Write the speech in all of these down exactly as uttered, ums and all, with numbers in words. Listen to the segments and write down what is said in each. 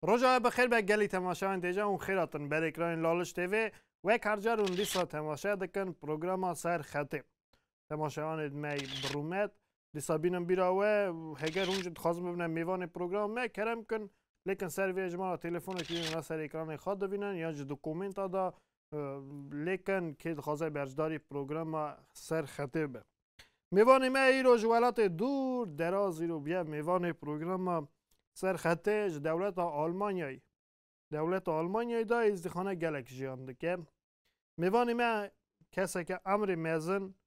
Roja we bi xêr be gelî temaşevanên têja û xêr hatin ber ekranên Laliş T V. Wek her car hûn dîsa temaşe dikin programa Ser Xetê. Temaşevanên me yî bi rûmet, dîsa bînin bîra we, heger hûn jî dixwazin bibine mêvanê programa me, kerem kin, lêkin ser vê hejmara telefonekî ya ser ekranê xwe divînin, yan jî di komenta de, e, lêkin kê dixwaze berjdarî programa Ser Xetê be. Mêvanê me îro ji welatê dûr deraz îro bûye mêvanê programa Ser Xetê ji dewleta Almanyayê. Dewleta Almanyayê de êzdîxane gelek jiyan dike. Mêvanê me keseke emrê mezin,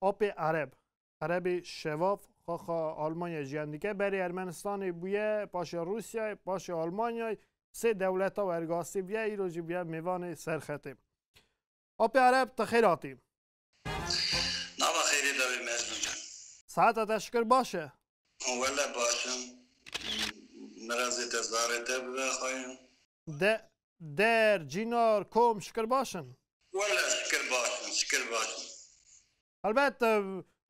apê Ereb, Erebê şevaf, xaxa Almanya jiyan dike. Berê Ermenistanê bûye, paşê Rûsyayê, paşê Almanyayê, sê dewleta wergastî bûye, îro jî bûye mêvanê Ser Xetê. Apê Ereb, tu xêr hatî. Nava xêrê dawî Mezlûm can. Saeta te şikir baş e? Wele baş im. Mirazê te, zarê te bibe xayim. De, der, cînar, kom şikir baş in? Wele şikir baş in, şikir baş in. Helbet, e,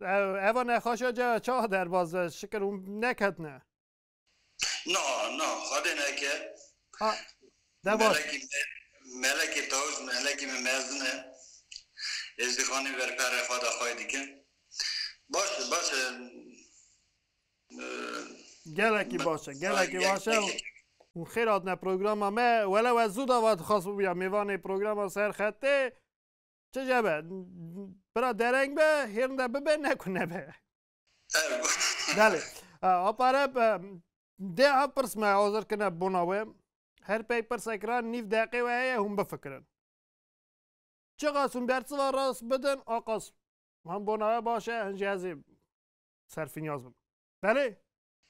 e, eva nexweşiya ce çawa derbas be, şikir hûn neketine? Na, na, Xwedê neke. Ha, de baş. Melekî me-, melekî tawij, melekî me mezin e. Êzdîxanê ber perê xwe de xwey dikin. Baş e, baş e. Ee, Gelekî be-, baş e, gelekî ge-, baş e. Ge-, Hûn xêr hatine programa me. Wele we zû da va dixwast bûya mêvanê programa Ser Xetê. Çi jê be? Bira dereng be, hêrinde bibe, ne ku nebe. Ev. Belê. E, Apê Ereb, e, dê ev pirs me hazir kirine bona we. Her pey pirsek re nîv deqê we heye, hûn bifikirin. Çiqas hûn bersiva rast bidin, aqas hem bona we baş e, hin jî ez ê serfinyaz bim. Belê?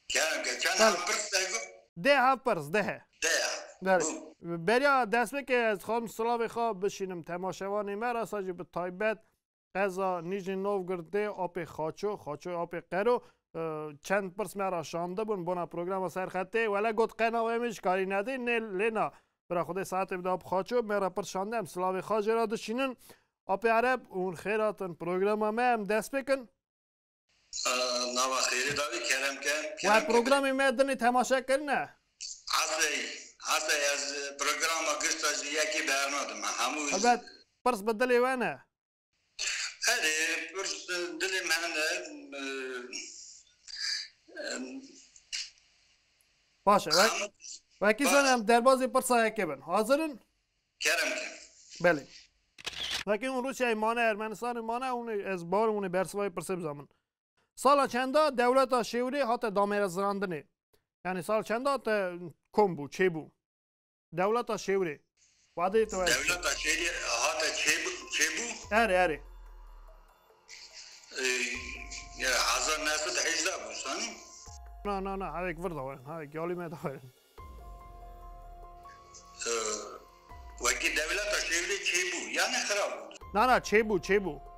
Kerem ke, çend Belê. Hem pirs de got? Dê hev pirs, dê he. Dê he. Belê. Bû. Beriya destpêkê ez dixwazim silavê xwe bişînim temaşevanê me re, sa jî bi taybet qeza Nîjnî Novgorod dê apê Xaço, Xaçoyê apê Qero, e, çend pirs me re şandibûn bona programa Ser Xetê. Wele got qena wê min ji karî nedê, nê lê na. Bira Xwedê saetê bide ap Xaço, me re pirs şande, em silavê xwe jê re dişînin. Apê Ereb, hûn xêr hatin programa me, em dest pê kin. Ee, nava xêrê dawî kerem ke, We kerem ke. Programê me dinê temaşe kirine? Asey, asey ez programa gişta ji yekê bernadim. Hemû Helbet, pirs bi dilê we ne? Erê, pirs dilê me hene, e, em, Baş e, wek, hemû wekî baş. Sen em derbazê pirsa yekê bin. Hazir in? Kerem ke. Belê. Wekî hûn Rûsyayê mane, Ermenistanê mane, hûn ê, ez bawer hûn ê bersiva wê pirsê bizanin. Sala çenda dewleta Şêwirê hate damêrezirandinê? Yani sal çenda te kom bû, çêbû? Dewleta Şêwirê. Wadê te wek. Dewleta Şêwirê hate çêbû, çêbû? Erê, erê. Ee, ya, hezar neh sed hejdeh bû, sanî? Na, na, na, hevek vir da werin, hevek yalî me da werin. Ee, wekî dewleta Şêwirê çêbû, yani xirab bû. Na, na, çêbû, çêbû.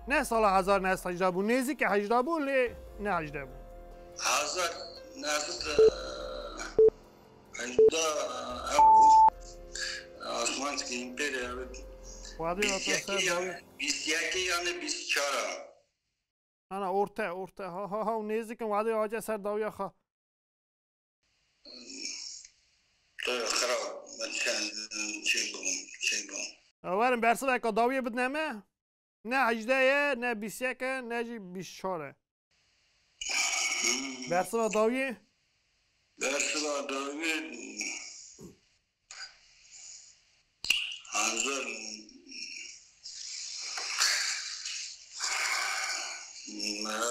Ne sala hezar neh sed hejdeh bû, nêzîkî hejdeh bû, lê ne hejdeh bû. Hezar neh sed, e, hejdeh, ew bû. Osmanskî Împerya, evet. Wadî bîst yekê ya, bîst yekê yani bîst çar a. Ana orte, orte. Ha, ha, ha, nêzîk in, wadî ace ser dawiya xwe. Te xirab, me çend çêbû, çêbû. Ya werin bersiveka dawiyê bidine me. Ne hejdeh ye, ne bîst yek e, ne jî bîst çar e. Hmm. Bersiva dawiyê? Bersiva dawiyê. Hazir.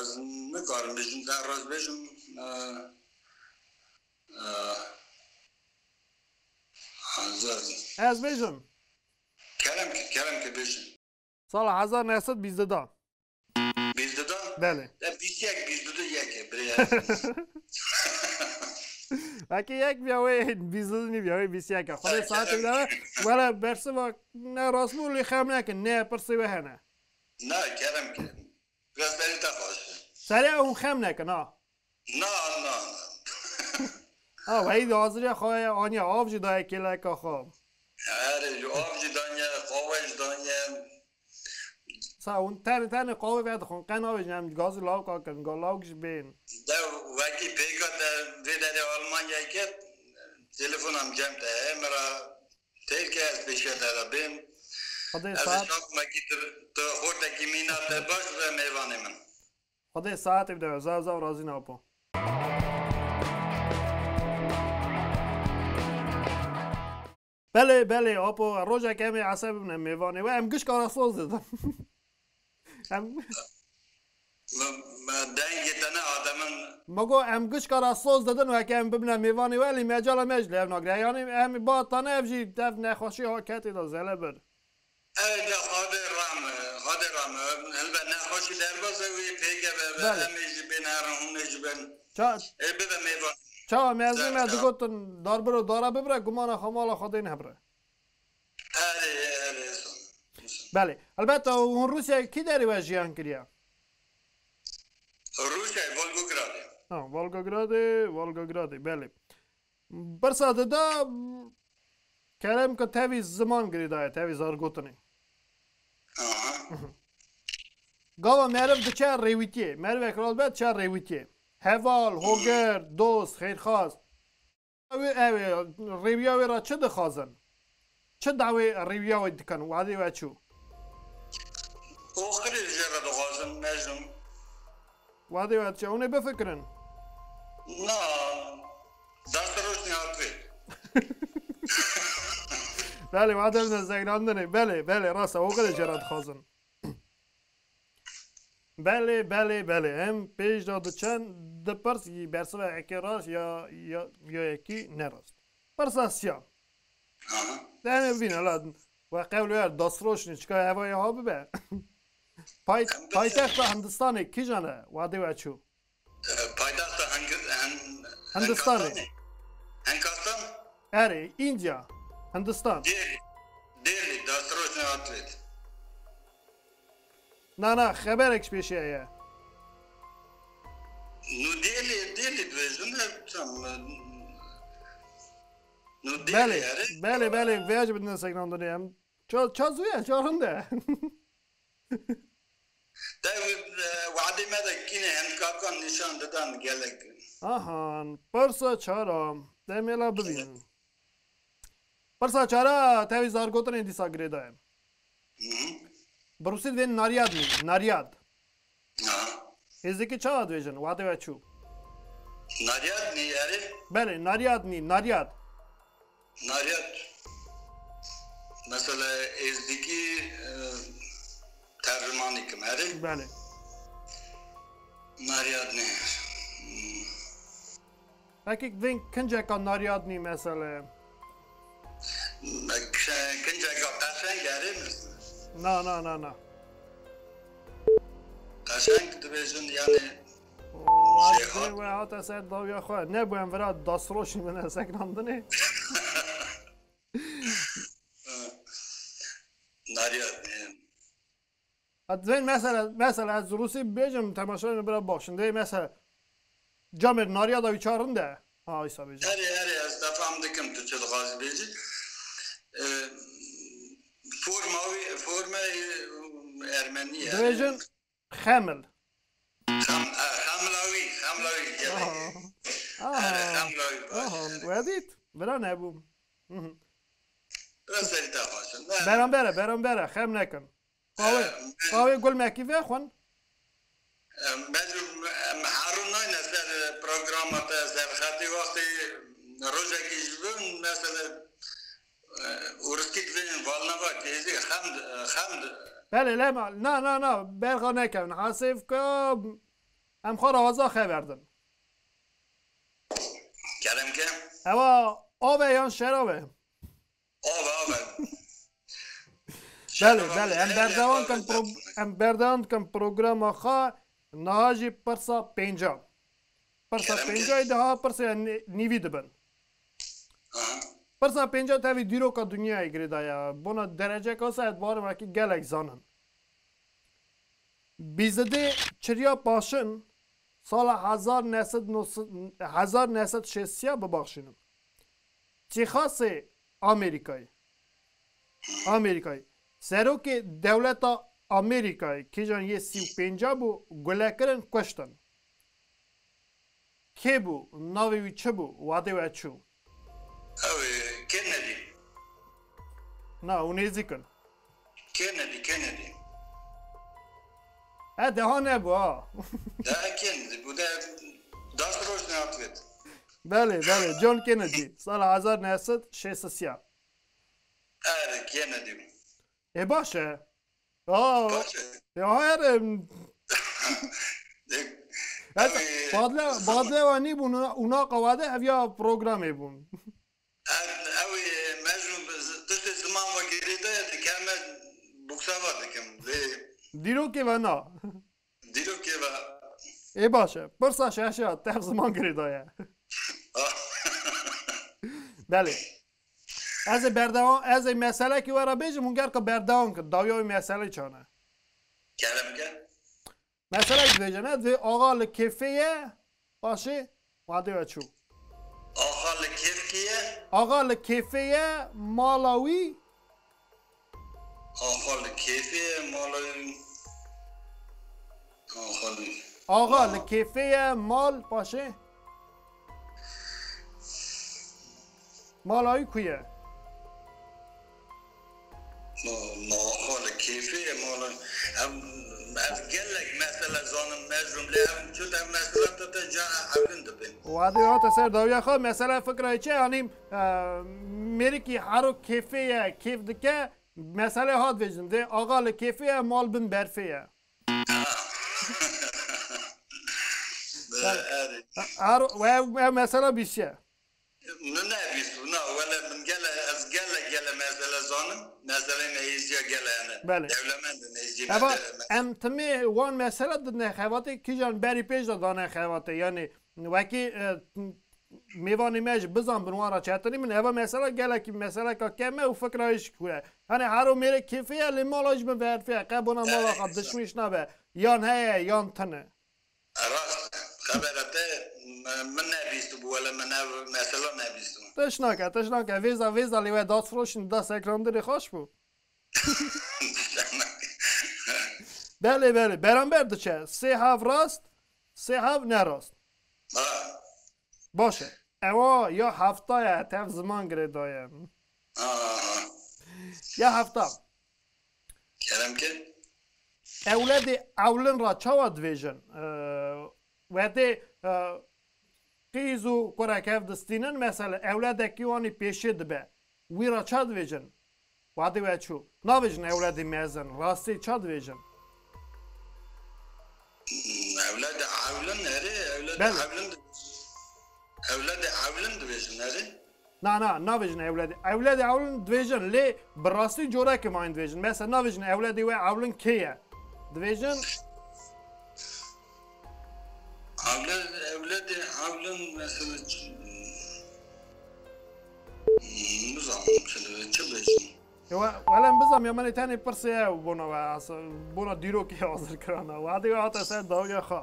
Ez nikarim bêjim, te rast bêjim. E, e, hazir. Ez bêjim. Kerem ke, kerem ke bêjim. Sala hezar neh sed bîst du da. Bîst du da? Belê. De bîst yek, bîst du yek e, birê. Wekî yek biya wê bîst du nîbiya wê bîst yek e. Xwedê saetê bide we. Wele bersiva ne rast bû, lê xem nekin, ne pirsê we hene. Na, kerem ke. Biraz beri te xweş. Serê ew xem nekin, ha. Na, na, na. Ha, weyî di haziriya xwe ye, aniye av jî daye kêleka xwe. Erê, ji av jî daniye, qahwe jî daniye. Sa hûn tenê, tenê qahwe vedixwin, qe navêjin em gazî lawika kin, ga lawik jî bên. De Belkî pêka te vê derê Almanyayê ket, telefona min cem te heye, min re têl ke ez pêşiya te re bêm. Xwedê Ez ê saet, şaxmekî tu, tu xortekî mîna te baş be mêvanê min. Xwedê saetê bide, zaf zaf razî ne apo. Belê, belê, apo, rojek em ê Ese bibine mêvanê we, em gişka re soz didin. Em Me, me dengê te nehate min. Me got, em gişka re soz didin, weke em bibine mêvanê we, lê mecala me ji lê ev nagire. Yanî em ba tane ev jî, ev nexweşî ha ketê de zele bir. Ew de Xwedê rehme, Xwedê rehme. Hilbe nexweşî derbas e, wê pêkeve ve, Belê. Em ê jî bên herin, hûn ê jî bên. Ça-, Ê bibe mêvan. Çawa me ez Ser me çawa. digotin, darbir û dara bibire, gumana xemala Xwedê nehbire. Erê, erê, son. Belê. Elbette, hûn Rûsyayê kî derê we jiyan kiriye? Rûsyayê, Volgogradê. Ha, Volgogradê, Volgogradê, belê. Pirsa dida, kerem ke tevî ziman girêdaye, tevî zargotinê. Aha. Gava meriv diçe rêwîtiyê, merivek radibe diçe rêwîtiyê. Heval, hoger, dost, xêrxaz. Ew ê, ew ê, rêwiya wê re çi dixwazin? Çi dawê rêwiya wê dikin? Wadê we çû? Oxirê jê re dixwazin, Mecnûn. Wadê we çi? Hûn ê bifikirin. Na, dest roşnê hat vê. Belê, wadê bine zegrandinê. Belê, belê, rast e. Oxirê jê re dixwazin. Belê, belê, belê. Em pêş de diçin, di pirs yî bersiva yekê rast ya, ya, ya yekî ne rast. Pirsa siya. Aha. Demê bîne la. We qewlo yer destroşnî çika hevaya ha bibe. Pay-, Em paytexta Hindistanê kîjan e? Wadê we çû? E, paytexta Heng-, Hen-, Hindistanê. Henkastanê. Henkastan? Erê, India. Hindistan. Delhi. Delhi, destro ne atlet. Na, na, xeberek ji pêşê heye. Nu Delhi, Delhi dibêjin, ne, tam, nu Delhi Belê, erê. Belê, belê, vêya jî bidine sekinandinê em. Ça, ça zû ye, ça rind e. Te, e, wadê me de kînê hindkakan nîşan didan gelek. Ahan, pirsa çara. Demê la bibînin. Pirsa çara tevî zargotinê dîsa girêdaye. Hı hı. Bi rûsî divên naryadnî, naryad. Ha. Êzikî çawa dibêjin? Wadê we çû? Naryadnî, erê? Belê, naryadnî, naryad. Naryad. Mesela êzdîkî, e, tercümanî kim, erê? Belê. Naryadnî. Hmm. Pekî vên kinceka naryadnî mesele. K-, kinceka qeşeng erê mi? Na, na, na, na. Qeşeng dibêjin, yani, Wadê jêhat. We hate ser dawiya xwe. Nebû em vira dasroşî min sekinandinê. Naryadnî. Ha, divên mesela, mesela ez rûsî bibêjim, temaşevanê bira baxşin. Divê mesela camêr nariya da wî çar rind e. Ha, îsa bêjim. Erê, erê, ez te fam dikim tu çi dixwazî bêjî. E, forma wî, forma, e, ermenî ye. Dibêjin xemil. Xem-, e, xemla wî, xemla wî gelek. Aha. Erê, aha, xemla wî baş aha, e. We dît? Vira nebûm. Hı hı. Biraz serî te xwaşin. Ne? Beramber e, beramber e, xem nekin. Qawê, e, qawê gulmekî vexwin. E, mecbûr, em herû nayne ser programa te, ser xetî wextî rojekî ji bin, mesela, e, ûriskî divên valnava kêzî xemd, xemd. Belê, lema, na, na, na, berxa nekevin. Hasêv ke em xwe rawaza xeverdin. Kerem ke? Ewa av e yan şerav e? Av, av e. Belê, belê. Em berdewam dikin pro-, em berdewam dikin programa xwe. Niha jî pirsa pênca. Pirsa pênca yê daha pirsê nî-, nîvî dibin. Aha. Pirsa pênca tevî dîroka dinyayê girêdaye. Bona dereceka se ez barim wekî gelek zanin. Bîzidê çiriya paşin sala hezar neh sed nod, hezar neh sed şêst bibaxşînin. Texasê Amerîkayê. Amerîkayê. Serokê dewleta Amerîkayê, kîjan yê sî û pênca bû, gulekirin kuştin. kê bû? Navê wî çi bû? Wadê we çû? Ew ê Kennedy. Na, hûn nêzîk in. Kennedy, Kennedy. E, deha nebû ha. De Kennedy bû de das roj nehativêt. Belê, belê. John Kennedy. Sala hezar neh sed şêst û sê. Er Kennedy. E, baş e. Aa, Baş e. Ya her em, De- ez Ew ê- badle badle wa nîbûn ûna qawade ev ya programê bûn. Ev ew ê mejû tiştê ziman ve girêdaye dikeme buksa va dikim. Lê Dîrokê ve na. Dîrokê ve Ê baş e. Pirsa şeşe tev ziman girêdaye. Belê. Ez ê berdewam, ez ê meselekî we re bêjim, hûn gerka berdewam kin. Dawiya wî meselê çane. Kerem ke. Meselek dibêje ne, divê axa li kêfê ye, paşê wadê we çû. Axa li kêfkî ye. Axa li kêfê ye, mala wî. Axa li kêfê ye, mala wî. Axa li. Axa li kêfê ye, mal paşê. Mala wî ku ye? Ma, ma axa li kêfê ye, mala. Em, ez gelek mesele zanim mejûm lê em çut ev mesela te te ca ewlin dibin. Wadê hate ser dawiya xwe, mesele fikra çi? Yanî, e, mêrikî hero kêfê ye, kêf dike, mesele hat vêjin. Dê axa li kêfê ye, mal bin berfê ye. Erê. Her, ev, ev mesela bîşiye. Min nebîst bû, na, wele min gele, ez gele, gele mesele zanim. Meselê nehêziya gele, yani. Belê. Dewlemend nehêziyê Eva, mesele. Em timê wan mesele didine xebatê, kîjan berî pêş de dane xebatê. Yani, wekî, e, mêvanê me ji bizan bin wan re çetinî min. Eva mesela gelekî meseleka keme û fikra ji kure. Hani hero mêrê kêfê ye, lê mala ji min verfê ye. Qe bona mala Evet, xwe evet. Dişmîş nabe. Yan heye, yan tine. Rast, xebera te, m-, min nebîst bû, wele min ev mesela nebîst bû. Tişt nake, tişt nake. Vêza, vêza lê we dastfiroşîn, dest ekrandirê xweş bû. Belê, belê. Beramber diçe. Sê hev rast, sê hev ne rast. Ha, Baş e. Ewa ya hefta ye, tev ziman girêdaye. ha, ha. Ya hefta. Kerem ke. Ewledê ewlin ra çawa divêjin? Ee, wetê, e, qîz û kurek hev distînin, mesela ewledekî wan ê pêşê dibe. Wî ra ça divêjin? Wadê we çû. Navêjin ewledê mezin, rastî ça divêjin? Ewlad ewlin, erê, ewlad Belê. ewlin di-, ewlad ewlin dibêjin, erê? Na, na, navêjin ewledê. Ewledê ewlin divêjin, lê bi rastî corekê mayîn divêjin. Mesela navêjin ewledê we ewlin kê ye? Divêjin Ewlad, ewlad ewlin mesela çi-, nizanim çi, çi bêjin. Ewa, welem bizam ya, menê tenê pirsê ew bona we, as-, bona dîrokê hazir kirana. Wadê we hate ser dawiya xwe.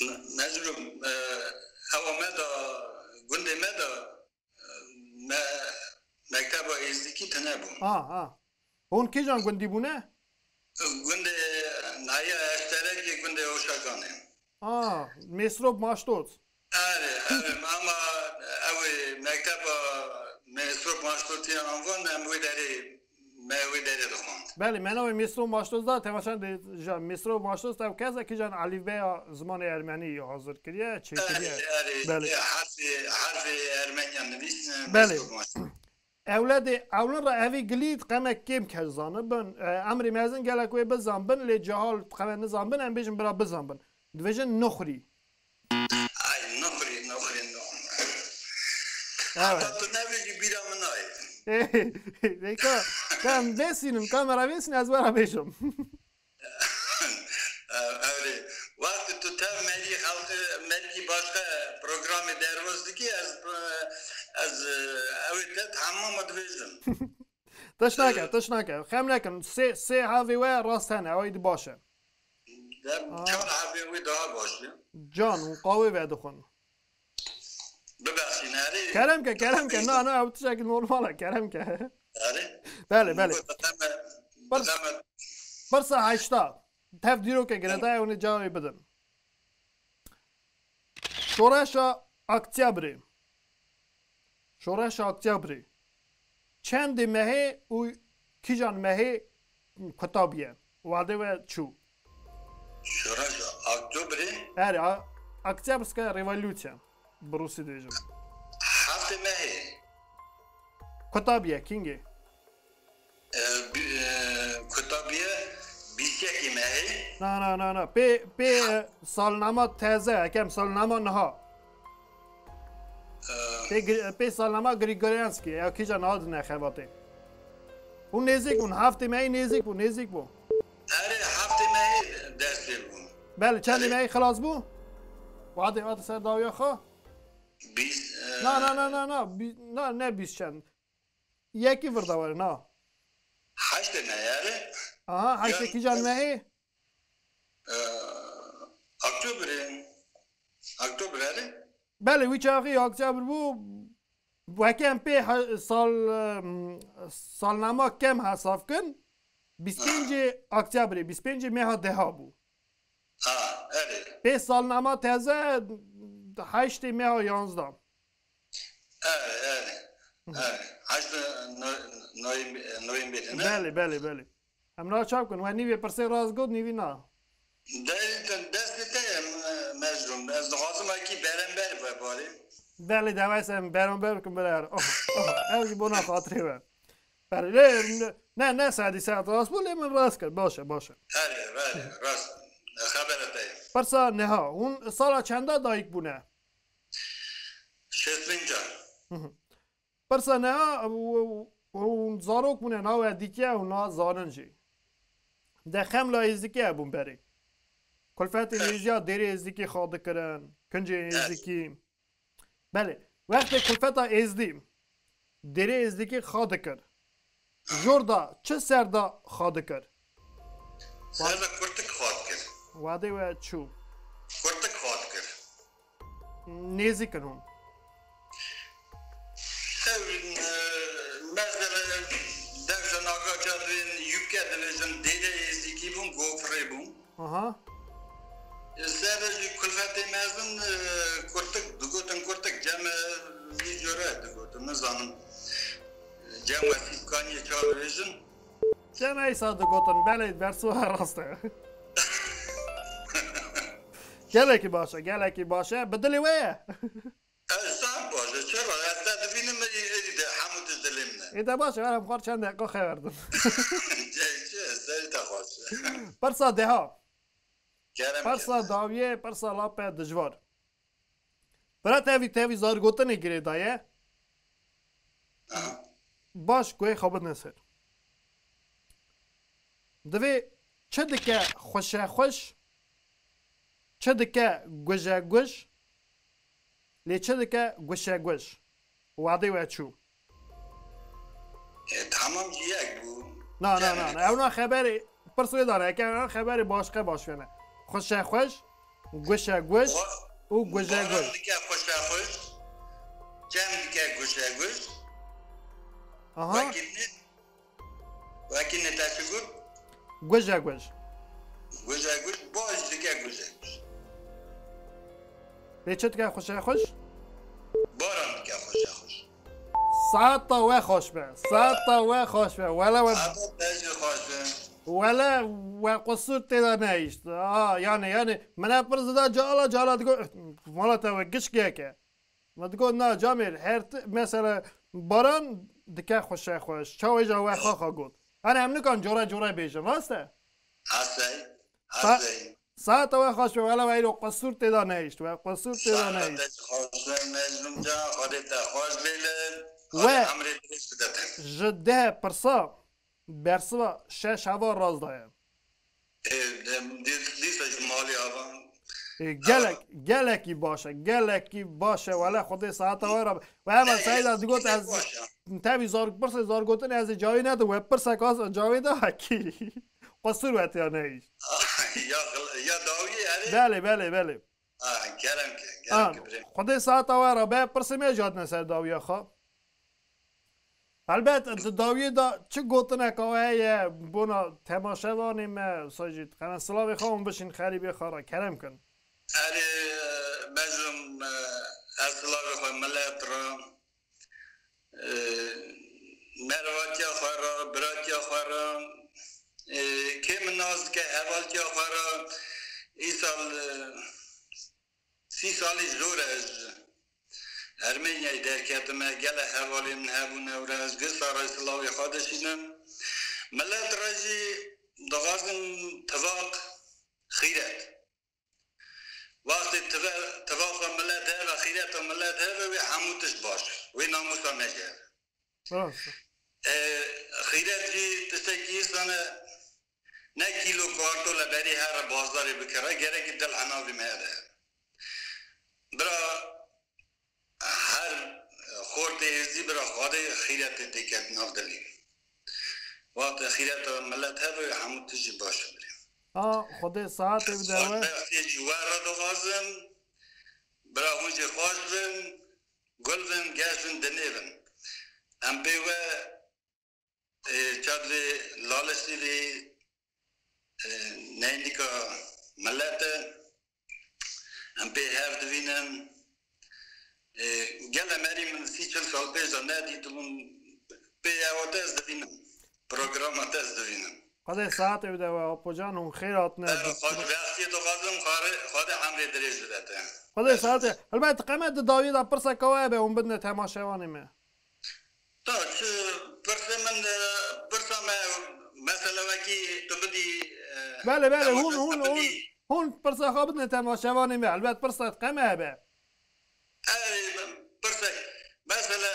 Me-, Mecrûm, e, ewa me da, gundê me da, e, me, mekteba êzdîkî tune bû. Ha, ha. Hûn kîjan gundî bûne? Gundê Naya Eşterekê, gundê Oşakanê. A, Mêsrop Maştot. Erê, erê, ama ew ê mekteba Mêsrop Maştotî anvan em wê derê, me wê derê dixwand. Belê, me navê Mêsrop Maştot da, temaşan de ja Mêsrop Maştot ev kes e, kîjan elîfbeya zimanê ermenî hazir kiriye, çêkiriye. Erê, erê, Belê. Herfê, herfê ermeniyan nivîsine Belê. Mêsrop Maştot. Ewledê ewlin re evî gilî qemek kêm kes zanibin. E, emrê mezin gelek wê bizanbin, lê cehal qemek nizanbin, em bêjin bira bizanbin. Dibêjin nuxrî. Ay, nuxrî, nuxrî, nuxrî. Evet. Heta tu nebêjî bîra min nayê. Rêka, ka em vêsînin, kamera vêsîn, ez wera bêjim. Erê. Wextê tu tev merî xelqê, merî başqa programê derbas dikî, ez, ez, ew ê te hemama dibêjim. Tişt nake, tişt nake. Xem nekin. Sê, sê havê we rast hene. Ew êdî baş e. Dem çar havê wê daha baş e. Can û qawê vedixwin. Bibexşîn, erê. Kerem ke, kerem ke. Na, na, ew tiştekî normal e. Kerem ke. Erê. Belê, belê. Dixeme, Pir- dixeme. Pirsa heşta. Tev dîroke girêdaye, hûn ê cewabê bidin. Şoreşa Oktyabrê. Şoreşa Oktyabrê. Çendê mehê û kîjan mehê kutabiye? Wadê we çû? Şoreşa Oktyabrê? Erê, a, Oktyabrska revolûsya. Bi rûsî dibêjim. Heftê mehê. Kutabiye, kîngê? E, bi-, e, kutabiye bîst yekê mehê. Na, na, na, na. Pê, pê, e, salnama teze, ekem salnama niha. E, Pê gri-, pê salnama Grigoryanskî, ya kîja niha dine xebatê. Hûn nêzîk bûn, heftê mehî nêzîk bû, nêzîk bû. Erê, heftê mehê dest pê bûn. Belê, çendê Erê. mehî xilas bû? Wadê, wadê ser dawiya xwe? Bîst, e, Na, na, na, na, na, bî-, na, ne bîst çend. Yekî vir de were, na. Heştê mehê, erê. Aha, heştê Yan kîjan mehê? Eee, Oktoberê. Oktober, erê. Belê, wî çaxî Oktober bû. Weke em pê he-, sal, em, salnama kem hesab kin. Bîst pêncê Oktoberê, bîst pêncê meha deha bû. Ha, erê. Pê salnama teze heştê meha yanzda. Erê, erê. Hı hı. Erê. Heştê no-, noyem-, noyemberê, ne? Belê, belê, belê. Em niha çav kin. We nîvê pirsê rast got, nîvî na. De-, de-, destê te ye, me-, Mecnûn. Ez dixwazim wekî berember ve barê. Belê, dawayê se em berember bikin, bira. Oh, oh. Ev jî bona xatirê we. Belê, lê, ne, ne, ne sedî sed rast bû, lê min rast kir. Baş e, baş e. Erê, erê, rast. Xebera te ye. Pirsa niha. Hûn sala çenda dayik bûne? Şêst pênc. Hı hı. Pirsa niha, û, û, û zarok bûne, na we dîtiye û na zanin jî. De xemla êzdikî hebûn berê. Kulfetê He. nêziya dêrê êzdikî xa dikirin, kincê He. êzdikî. Belê, wextê kulfeta êzdî, dêrê êzdikî xa dikir. Jor da çi ser da xa dikir? Ser da kurtik xwe dikir. Wadê we çû? Kurtik xwe dikir. Nêzîk in hûn. Ew, e, mesela, dev ji nagaca dibên yûke dibêjin, dêrê êzîkî bûn, gofirê bûn. Aha. Ser jî kulfetê mezin, e, kurtik, digotin kurtik, cem, e, vî cure digotin, nizanim. Cem we sîkaniyê çawa dibêjin? Cem Eysa digotin, belê, bersiva rast e. Gelekî baş e, gelekî baş e. Bi dilê we ye. Ez tam baş e, çira? Ez te dibînim, êdî de hemû tişt dilê min e. Ê de baş e, em xwar çend deqa xeverdim. Çi, serê te xweş. Pirsa deha. Kerem Pirsa kerem. dawiyê, pirsa lape dijwar. Bira tevî, tevî zargotinê girêdaye. Aha. Baş guhê xwe bidine ser. Divê çi dike xweşexweş, çi dike gujeguj, lê çi dike gujeguj. Wadê we çû. E, tamam jî yek bû. Na, na, Cem na, na. Ew na xeberê, pirs wê dane. Eke ew na xeberê başqe baş wene. Xweşexweş, gujeguj Xwe-, û gujeguj. Baran dike xweşexweş, cem dike gujeguj. Aha. Wekî ne, wekî ne te çi got? Gujeguj. Gujeguj, baş dike gujeguj. Lê çi dike xweşexweş? Baran dike xweşexweş. Saeta we xweş be. Saeta we xweş be. Wele we Saeta te jî xweş be. Wele we qusûr tê de nehişt. Aa, yani, yani, min e pirs da cala, cala digo, mala te we gişkek e. Me digot, na, camêr, her ti-, mesela, baran dike xweşexweş. Çawê ja we xaxa got. Hani em nikan cora cora bêjin, rast e? Asey, Sa-, asey. Saeta we xweş be, wele we îro qesûr tê de nehişt, we qesûr tê de Saeta nehişt. te xweş be, Mecnûn can, Xwedê te xweş bêle, We- Xwedê emrê dirêj bide te. Ji deh pirsa bersiva şeş heva rast daye. Ê, em, dî-, dîsa ji malê ava. Ê, gelek, gelekî baş e, gelekî baş e, wele Xwedê saeta we re be. We hemen Seyda digot, ez tevî zar, pirsê zargotin ez ê cawî nedim, we pirsek az cawî da kî. Qesûr we têya nehîşt. Ya xil-, ya dawiyê erê. Belê, belê, belê. Ha, kerem ke, kerem ke birê. Xwedê saeta we re be, pirsê me jî hatine ser dawiya xwe. Helbet, di dawiyê de çi gotineka we heye bona temaşevanê me, wisa jî dixwene silavê xwe hûn bişîn xerîbê xwe re, kerem kin. Erê, Mezlûm, e, ez silavê xwe milet re, e, merivatiya xwe re, biratiya xwe re, e, kê min nas dike hevaltiya xwe re, îsal, e, sî salî zor e ez ji Ermeniyayê derketime, gele hevalê min hebûne û re ez gisa re silavê xwe dişînim. Milet re jî dixwazim tivaq, xîret. Wextê tive-, tivafa milet hebe, xîreta milet hebe, wê hemû tişt baş, wê namûsa me jî hebe. Rast e. E, xîret jî tiştekî îsane, ne kîlo kartola berî here bazarê bikire, gerekî dil hinavî me hebe. Bira her xortê êzî bira Xwedê xîretê tê ket nav dilî. Wextê xîreta milet hebe, hemû tişt jî baş e birê. A, Xwedê saetê bide we. Xweşbextiyê jî we re dixwazim. Bira hûn jî xweş bin, gul bin, geş bin, dinê bin. Em pê we, e, çadrê Lalişîrê, e, neynika milet e. Em pê hev divînin. E, gele merî min sî çil sal pêş de nedîtibûn, pê ewa te ez divînim. Programa te ez divînim. Xwedê saetê bide we, Apo can, hûn xêr hatine. Ev xweşbextiyê dixwazim, Xwedê, Xwedê emrê dirêj bide te. Xwedê saetê. Helbet, qemet di dawiyê de pirseka we hebe, hûn bidine temaşevanê me. Ta çi pirsê min, e, pirsa me, mesela wekî tu bidî, e, Belê, belê, hûn, temaşe hûn, te hûn, bidî. Hûn pirsa xwe bidine temaşevanê me. Helbet pirsa qeme hebe. Ev pirsek, mesela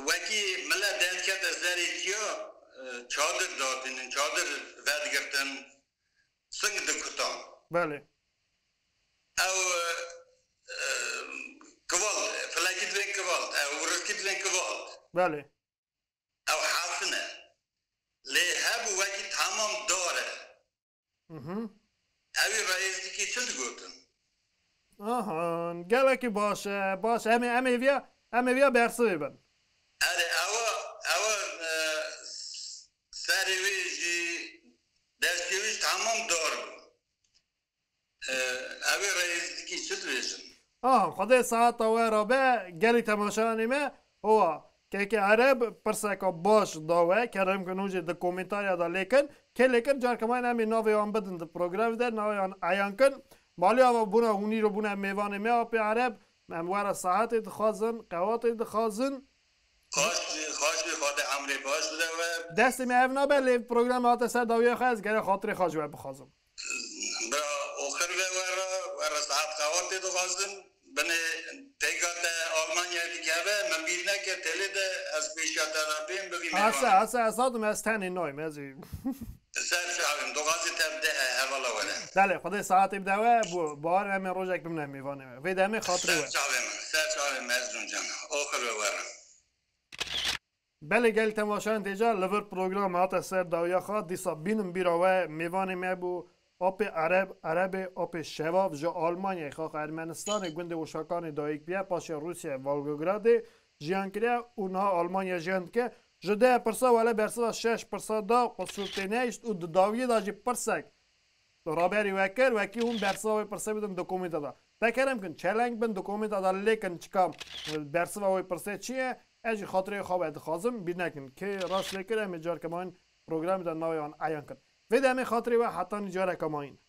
wekî milet derdikete serê tiya, e, çadir datînin, çadir vedigirtin, sing dikutan. Belê. Ew, e, e, kivalt, filekî divên kivalt, ew riskî divên kivalt. Belê. Ew hasin e. Lê hebû wekî tamam dar e. Mhm. Ewî reyzîkî çi digotin? Aha, gelekî baş e, baş e. Em ê, em ê viya, em ê viya bersivê bin. Erê, ewa, ewa, e, serê wî jî, destê wî jî tamam dar bû. E, ew ê reyzîkî çi dibêjin? Aha, Xwedê saeta we re be, gelî temaşeyanê me. Owa, kekê Ereb pirseka baş da we, kerem kin hûn jî di komentarya de lêkin. Kê lêkin, carka mayîn em ê navê wan bidin di programê de, navê wan eyan kin. Malê ava bûna hûn îro bûne mêvanê me, apê Ereb. Em we re saetê dixwazin, qewatê dixwazin. Xaş, xaş bî, Xwedê emrê baş bide we. Destê me ev nabe, lê programê hate ser dawiya xwe, ez gere xatirê xwe ji we bixwazim. Bira, oxir ve we re, we re saet qewatê dixwazim. Binê peyka te Almanyayê dikeve, min bîr neke, têlê de ez pêşiya te re bêm, bivî Hase, mêvanê. Hase, ez hatim, ez tenê nayim, ez ê. Ser çavê min, dixwazî te bide he-, hevala were. Belê, Xwedê saetê bide we, bu bahar em ê rojek bimine mêvanê we. Vê demê xatirê we. Ser çavê min, ser çavê min, Mezlûm can. Oxir ve we re. Belê gel temaşeyan têca li vir program hate ser dawiya xwe. Dîsa bînin bîra we mêvanê me bû Apê Ereb, Erebê Apê Şevav ji Almanyayê, xaxa Ermenistanê, gundê Uşakanê dayik bûye, paşê Rûsyayê Volgogradê jiyan kiriye û niha Almanya jiyan dike. Ji deh pirsa wele bersiva şeş pirsa da, qusûr tê nehişt û di dawiyê de jî pirsek raberî we kir, wekî hûn bersiva wê pirsê bidin di komênta de. Te kerem kin, çeleng bin di komênta de lêkin çika bersiva wê pirsê çi ye, ez jî xatirê xwe we dixwazim, bîr nekin. Kê rast lê kir, em ê carke mayîn programê de navê wan eyan kin. Vê demê xatirê we hetanî careke mayîn.